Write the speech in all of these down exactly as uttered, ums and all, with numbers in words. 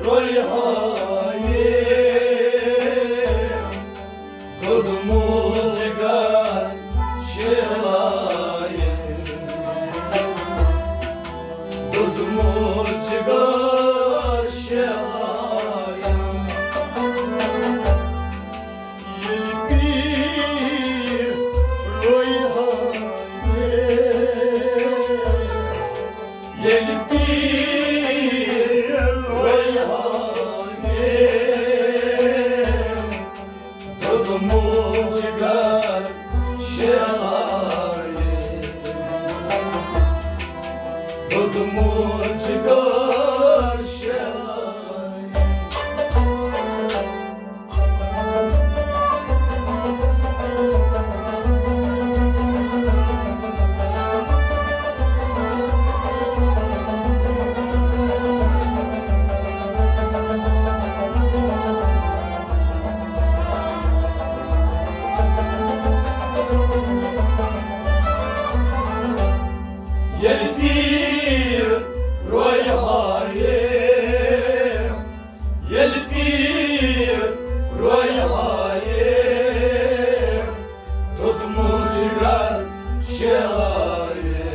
رویہایے، دوٚدمُت جگر شیلایے، دوٚدمُت جگر شیلایے۔ ییٚلہِ پیٖر رویہایے، ییٚلہِ پیٖر رویہایے، دوٚدمُت جگر شیلایے، دوٚدمُت جگر شیلایے۔ ییٚلہِ پیٖر رویہایے، ییٚلہِ پیٖر رویہایے، دوٚدمُت جگر شیلایے،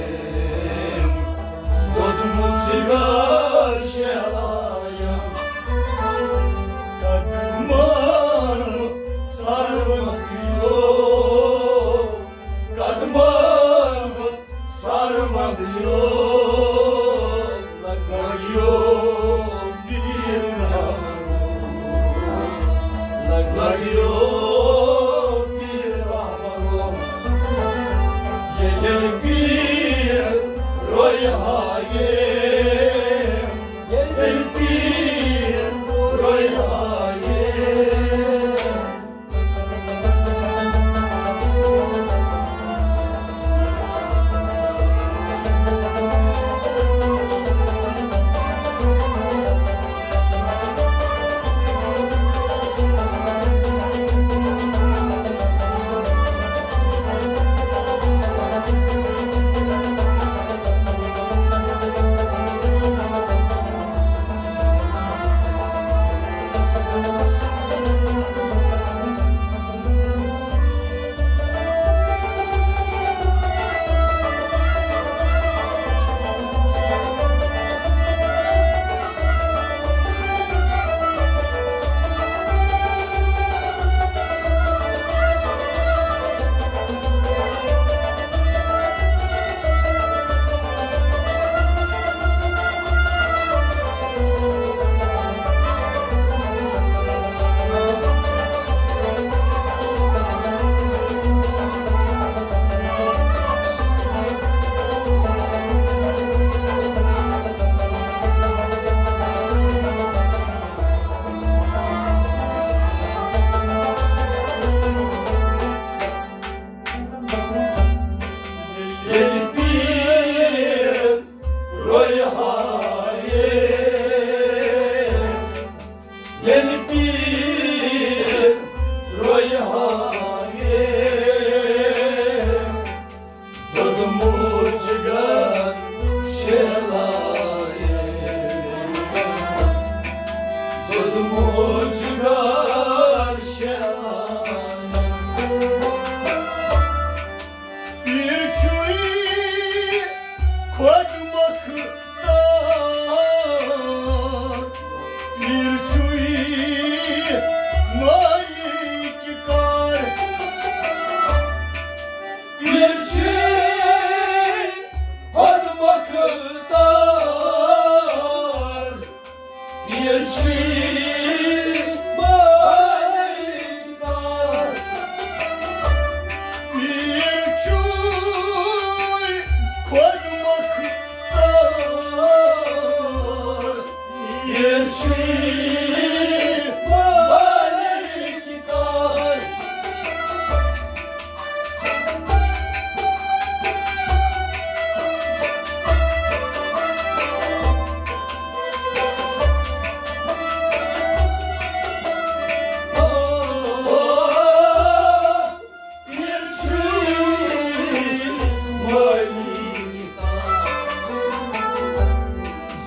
دوٚدمُت جگر شیلایے۔ قدمن سر وَنیو، قدمن سر وَنیو، لگیو پیٖر رحمن، لگیو پیٖر رحمن۔ ییٚلہِ پیٖر رویہایے، ییٚلہِ پیٖر رویہایے۔ ییٚلہِ پیٖر رویہایے، ییٚلہِ پیٖر رویہایے، دوٚدمُت جگر شیلایے، دوٚدمُت جگر شیلایے۔ پیٖر چھُے خۄد مۄختار، پیٖر چھُے مٲلِک کار۔ پیٖر چھُے خۄد مۄختار، پیٖر چھُے مٲلِک کار۔ پیٖر چھُے خۄد مۄختار، پیٖر چھُے مٲلِک کار۔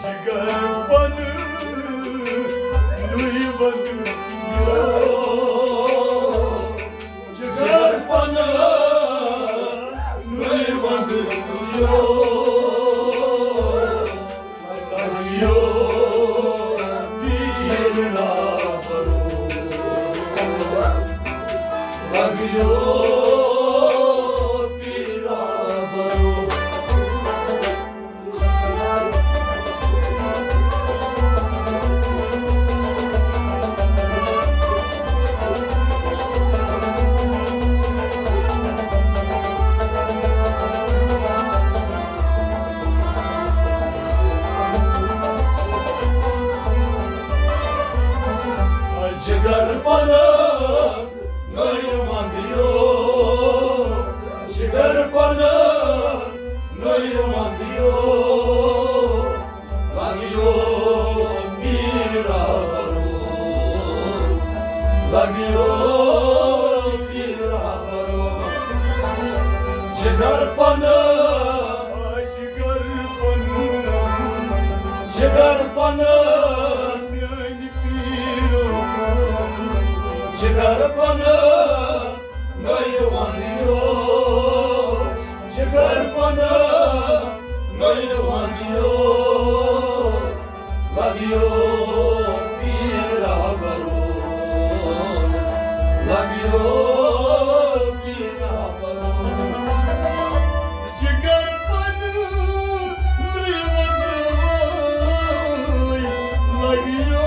جگر بنہٕ جگر پنن نٔے وندیو، جگر پنن نٔے وندیو، لگیو پیرا برو، لگیو پیرا برو، جگر پنن، جگر پنن، جگر پنن، میانہِ پیرو، جگر پنن نٔے وندیو، جگر پنن نٔے وندیو، لگیو پیرا برو، لگیو پیرا برو۔ جگر پنن نٔے وندیو، لگیو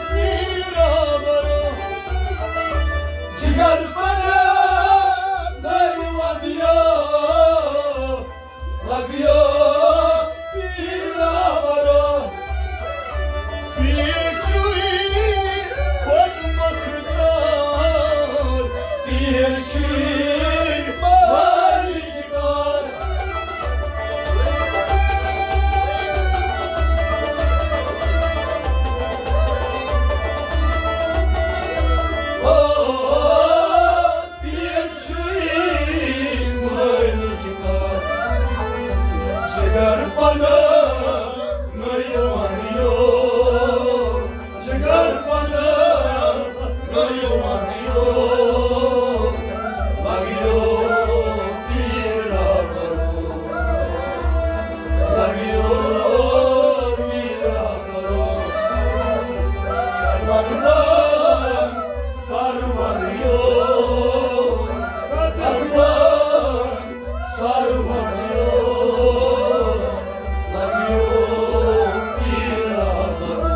پیرا برو۔ جگر پنن نٔے وندیو، لگیو پیرا برو۔ پیر چھُے خود مختار، پیر چھُے مالک کار۔ او، پیر چھُے مالک کار۔ جگر پنن نٔے وندیو، جگر پنن نٔے وندیو، لگیو پیرا برو، لگیو پیرا برو۔ جگر پنن سر وندیو، جگر پنن سر وندیو، لگیو پیرا برو،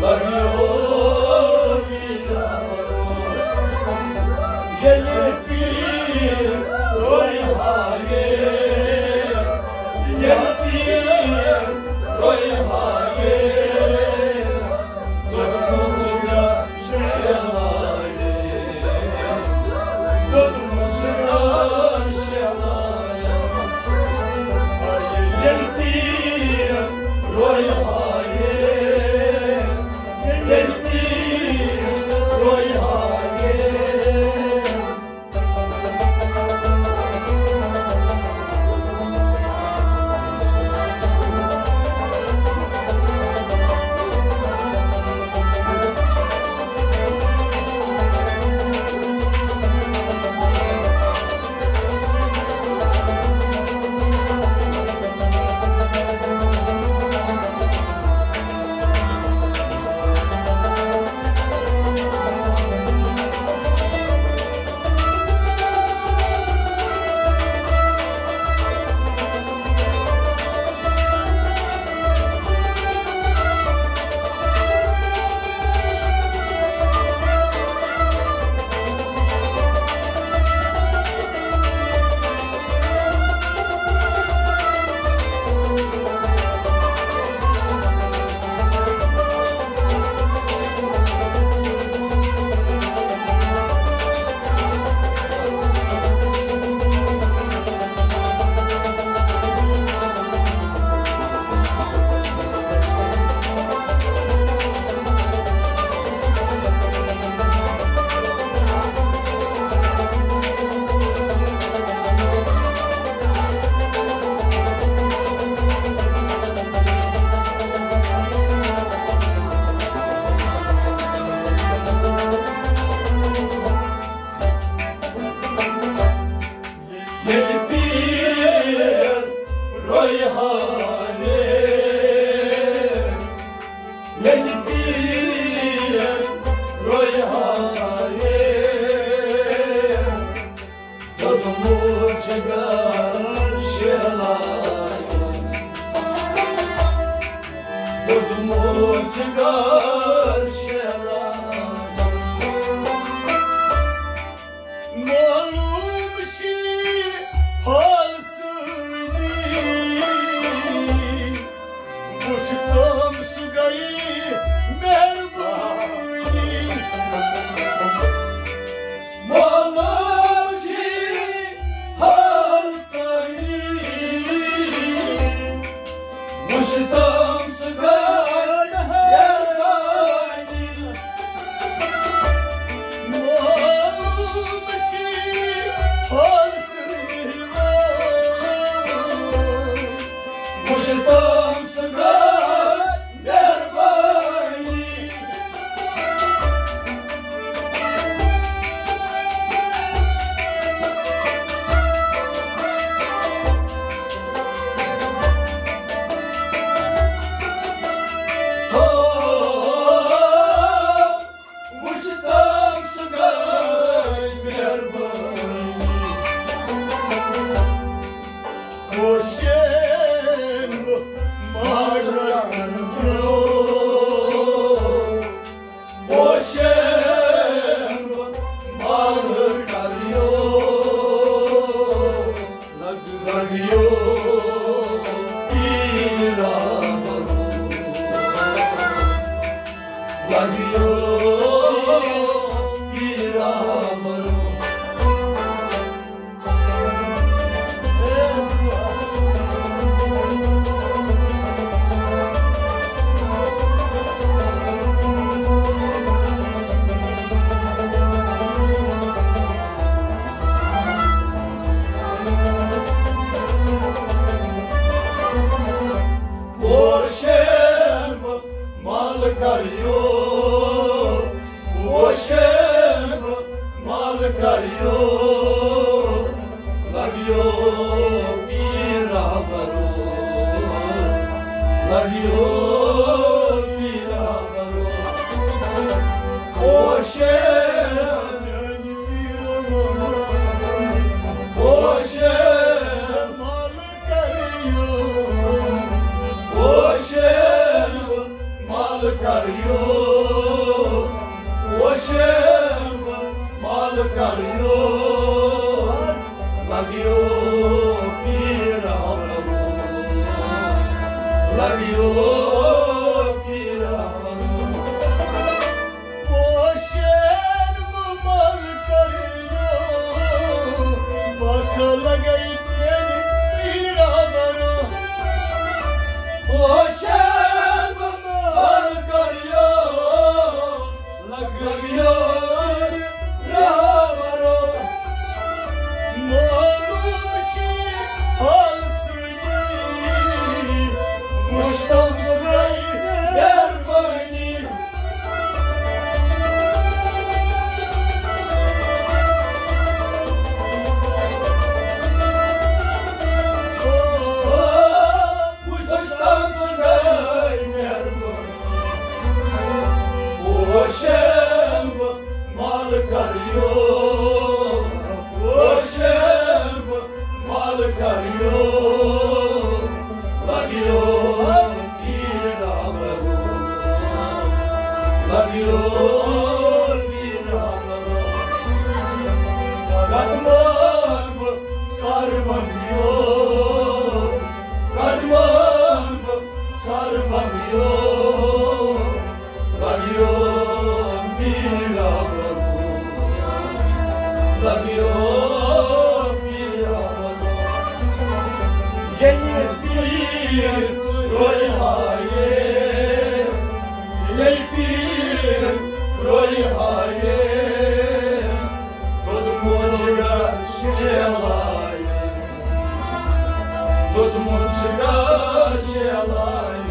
لگیو پیرا برو۔ ییٚلہِ پیٖر رویہِ ہایے، ییٚلہِ پیٖر رویہِ ہایے، دوٚپمُت چھُ ییٚلہِ پیٖر رویہِ ہایے، ییٚلہِ پیٖر رویہِ ہایے، موج گار شیلا۔ معلوم چھی حال سنی، وچھ تم سگئی مہربانی۔ معلوم چھی حال سنی، وچھ تم سگئی مہربانی۔ معلوم چھی حال سنی، وچھ تم سگئی مہربانی۔ ہو، وچھ تم سگئی مہربانی۔ کوشن ماڈ کرنیو، کوشن ماڈ کریو، لگیو پیرا برو، لگیو پیرا برو۔ کوشن مال کریو، کوشن مال کریو، لگیو پیرا برو، لگیو پیرا برو۔ کوشن، کوشن مال کریو، کوشن مال کریو، کوشن مال کریو، لگیو پیرا برو، لگیو پیرا برو۔ کوشن مال کریو، بس لگئی پیرا برو۔ کوشن مال کریو، لگیو پیرا برو۔ معلوم چھی حال سنی، وچھ تم سگئی مہربانی۔ وچھ تم سگئی مہربانی۔ کوشن مال کریو، کوشن مال کریو، لگیو پیرا برو، لگیو پیرا برو۔ قدمن بہ سر بندیو، قدمن بہ سر بندیو، لگیو پیرا برو، لگیو پیرا برو۔ ییٚلہِ پیٖر روٚوِ ہایے، ییٚلہِ پیٖر روٚوِ ہایے، دوٚدمُت چھُ گاش شیلایہِ، دوٚدمُت چھُ گاش شیلایہِ۔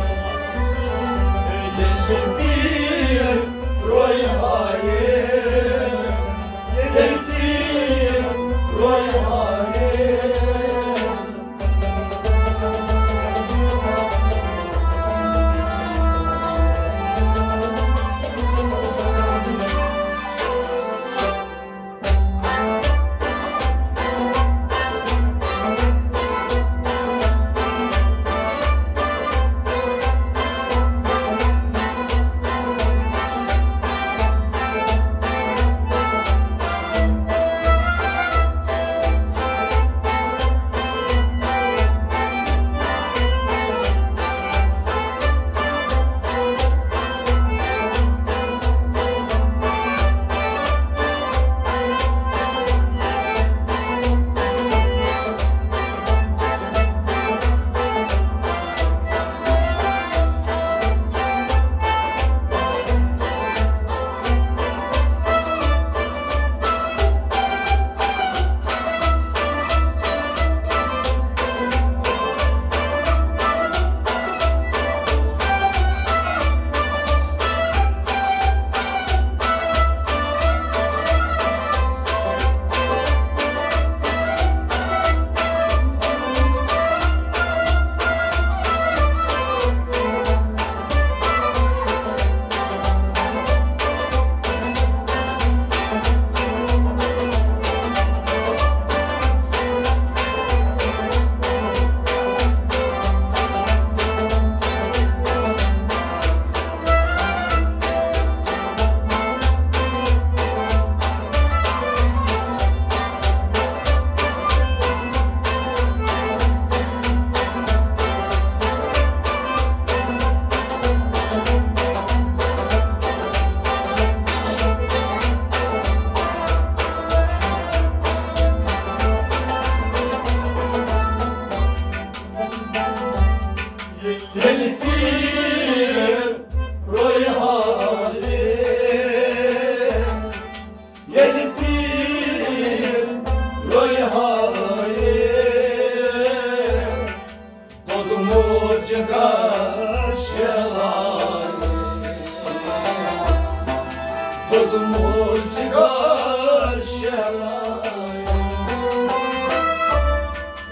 موج گار شہلایَن۔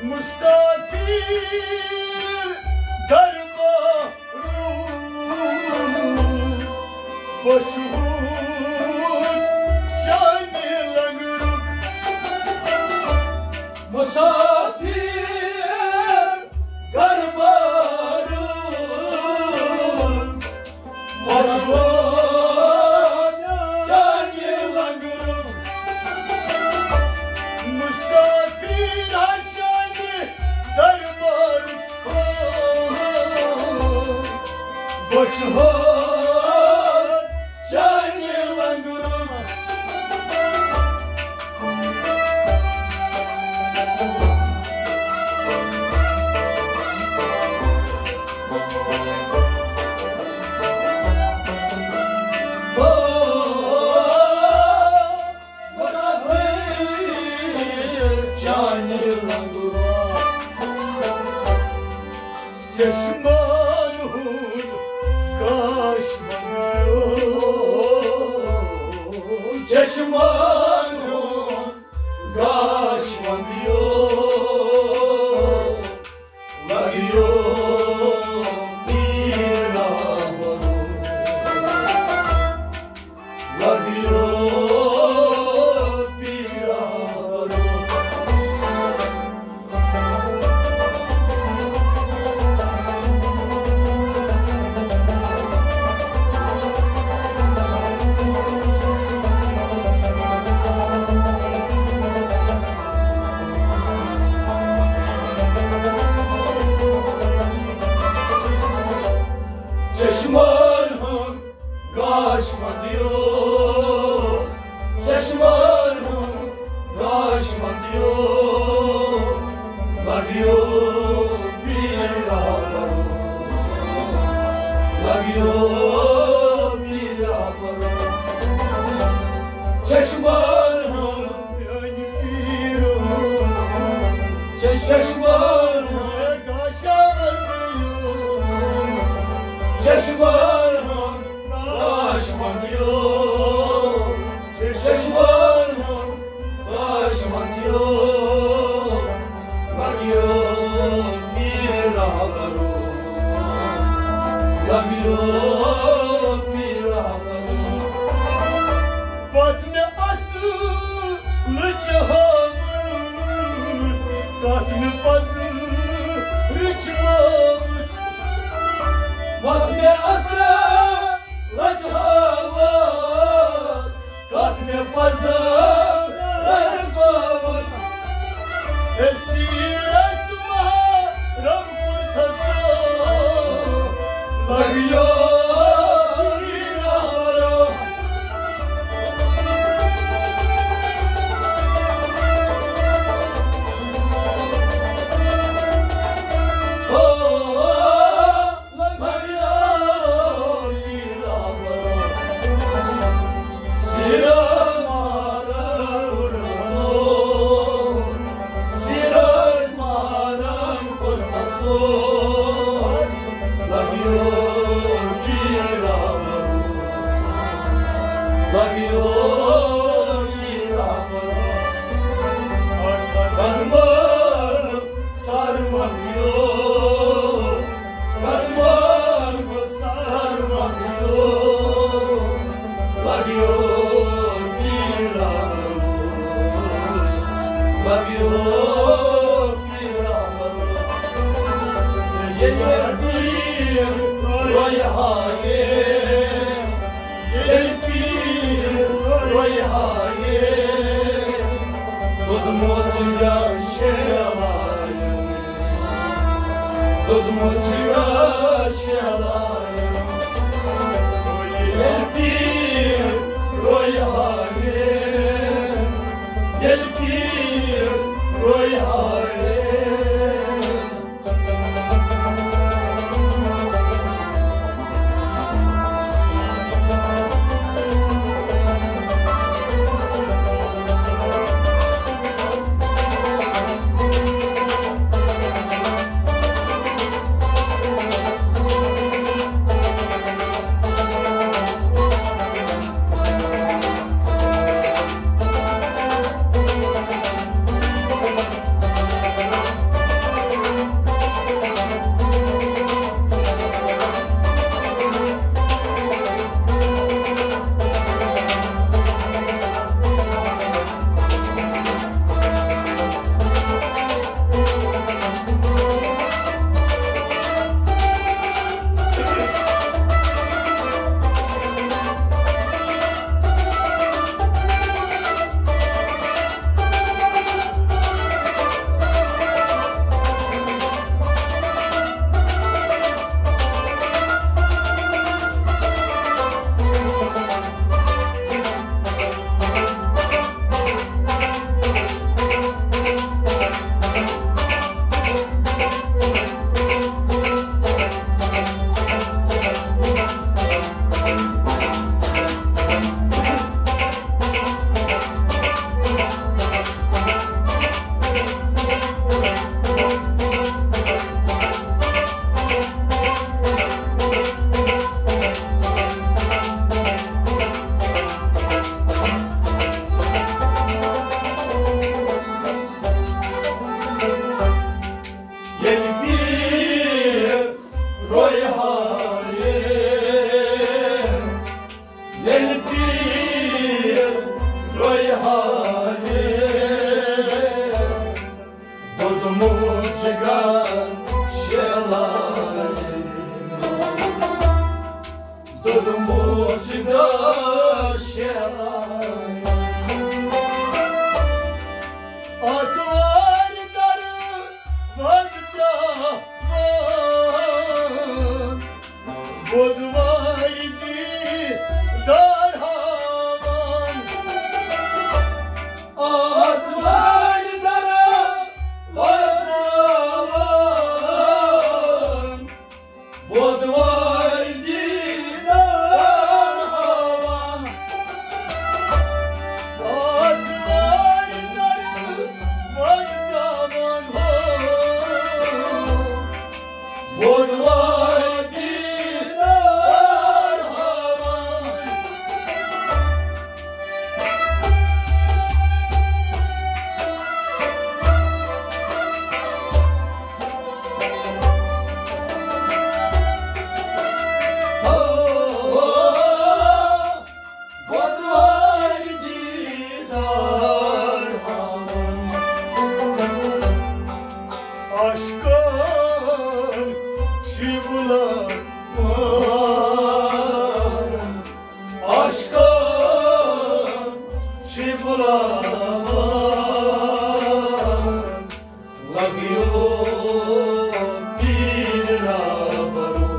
مسافر دربارُک، بہٕ چھُس چانہِ لنگرُک۔ مسافر دربارُک، بہٕ چھُس چانہِ لنگرُک۔ مسافر چانہِ دربارُک، بہٕ چھُس چانہِ لنگرُک۔ چانہِ لنگرُک۔ چشمن ہُنٛد گاش وَنٛدیو، چشمن ہُنٛد گاش وَنٛدیو، لَگیو پیٖرا بَرُن۔ لَگیو پیٖرا بَرُن۔ چشمن ہُنٛد گاش وَنٛدیو، چشمن ہُنٛد گاش وَنٛدیو، لَگیو پیٖرا بَرُن، لَگیو پیٖرا بَرُن۔ چشمن ہُنٛد میٛانہِ پیٖرُن، چشمن ہُنٛد گاشا وَنٛدیو، چشمن ہُنٛد گاش وَنٛدیو، چشمن ہُنٛد گاش وَنٛدیو، لَگیو پیٖرا بَرُن، لَگیو پیٖرا بَرُن۔ پتہٕ مےٚ اصلٕچ ہٲوٕتھ، کتھ مےٚ پزٕرٕچ بٲوٕتھ۔ پتہٕ مےٚ اصلٕچ ہٲوٕتھ، کتھ مےٚ پزٕرٕچ بٲوٕتھ۔ ہے سیٖرس محرم کوٚرتھس، لگیو پیٖرا بَرُن۔ ییٚلہِ پیٖر رویہِ ہا یے، ییٚلہِ پیٖر رویہِ ہا یے، دوٚدمُت چھُ یہِ شہلایَن، دوٚدمُت چھُ یہِ شہلایَن۔ ییٚلہِ پیٖر رویہِ ہا یے، ییٚلہِ پیٖر رویہِ ہا یے۔ موجدار شعر۔ آتھوارِ دروازٕ ترٛاوان، بۄدوارِ دیٖدار ہاوان۔ آتھوارِ دروازٕ ترٛاوان، بۄدوارِ دیٖدار ہاوان۔ آتھوارِ دروازٕ ترٛاوان ہو، بۄدوارِ دیٖدار ہاوان۔ بۄدوارِ دیٖدار ہاوان۔ عاشقان چھِ بُلاوان، عاشقان چھِ بُلاوان۔ لگیو پیٖر رابرو،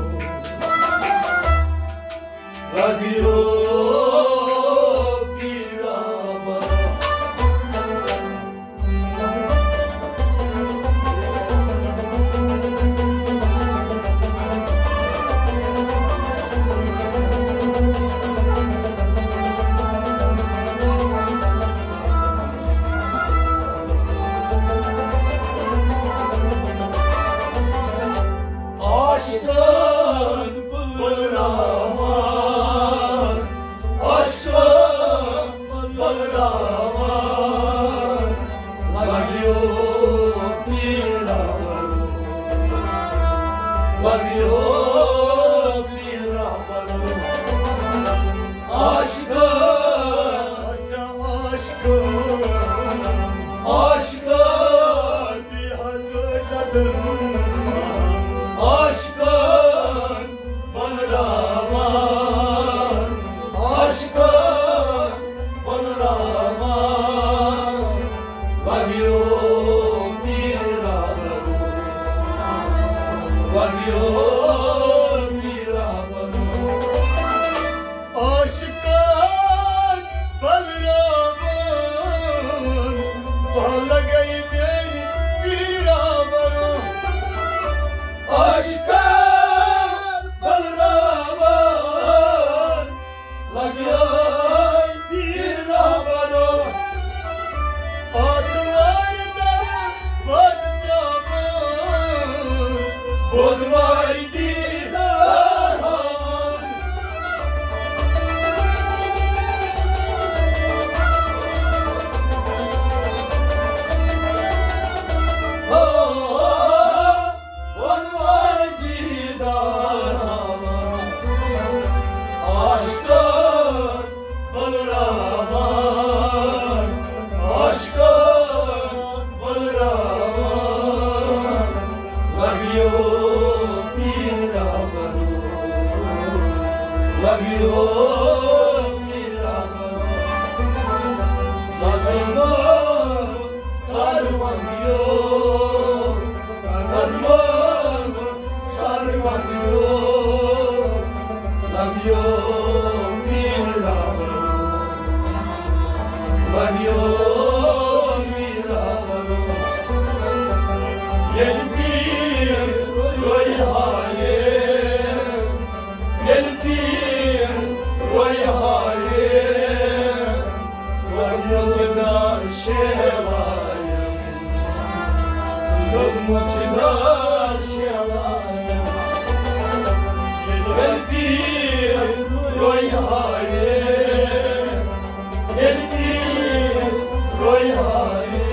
لگیو پیٖر رابرو۔ عاشقان بُلاوان، عاشقان بُلاوان، لگیو پیٖر رابرو، لگیو پیٖر رابرو۔ عاشقان، عاشقان، عاشقان، بے حد قدر، عاشقان بُلاوان، عاشقان بُلاوان، لگیو پیٖر رابرو، لگیو پیٖر رابرو۔ عاشقان بُلاوان، بہٕ لگے میٲنۍ پیٖر رابرو۔ عاشقان بُلاوان، لگیو پیٖر رابرو۔ آتھوارِ دروازٕ ترٛاوان، بۄدوارِ دیٖدار ہاوان۔ ہو، بۄدوارِ دیٖدار ہاوان۔ عاشقان بُلاوان، عاشقان بُلاوان، لگیو پیٖر رابرو، لگیو پیٖر رابرو، لگیو سر ونگیو، قدمن سر ونگیو، لگیو پیٖر رابرو، لگیو پیٖر رابرو۔ ییٚلہِ پیٖر رویہِ ہایے، ییٚلہِ پیٖر رویہِ ہایے، لگیو چنار شیوایہِ۔ دوٚدمُت چھُ نار شیوان۔ ییٚلہِ پیٖر رویہِ ہایے، ییٚلہِ پیٖر رویہِ ہایے۔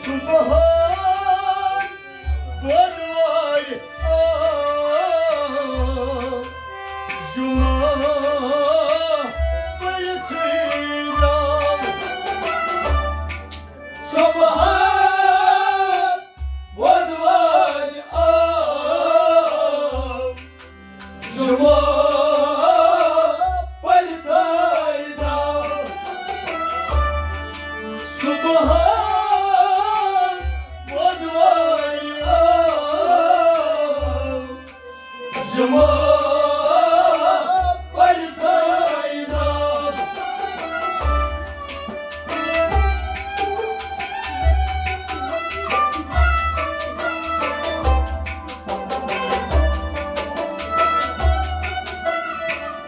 صبحن بۄدوارِ آو، جمعہ پٔرِتھٕے درٛاو۔ صبحن بۄدوارِ آو، جمعہ پٔرِتھٕے درٛاو۔ صبحن بۄدوارِ آو، جمعہ پٔرِتھٕے درٛاو۔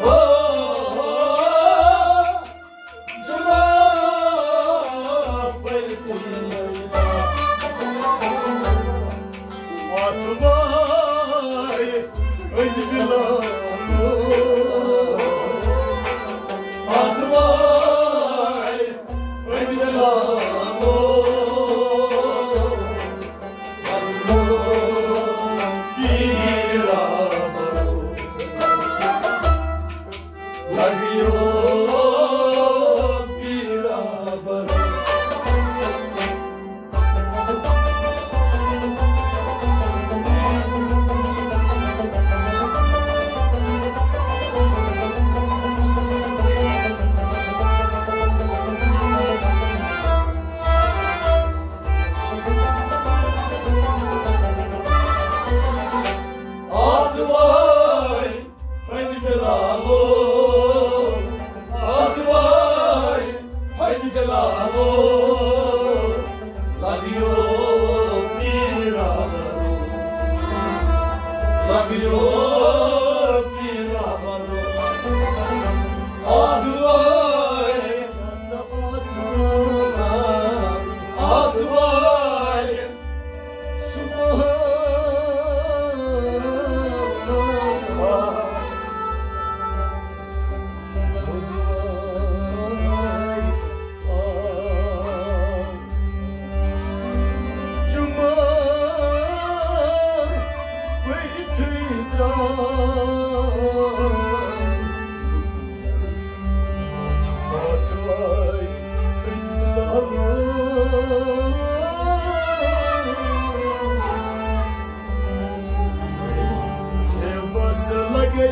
ہو، ہو، جمعہ پٔرِتھٕے درٛاو۔ آتھوارِ أنۍ بِلالو، آتھوارِ أنۍ بِلالو، پیٖرا بَرو۔ لگیو پیرا بر۔ آتھوارِ ہنہِ بِلالو، آتھوارِ ہنہِ بِلالو، لگیو پیرا بَرو، لگیو پیرا بَرو۔ آتھوارِ، آتھوارِ، سبحان اللہ۔ جمعہ پٔرِتھٕے درٛاو۔ آتھوارِ پٔرِتھ درٛاو۔ ہے بس لگے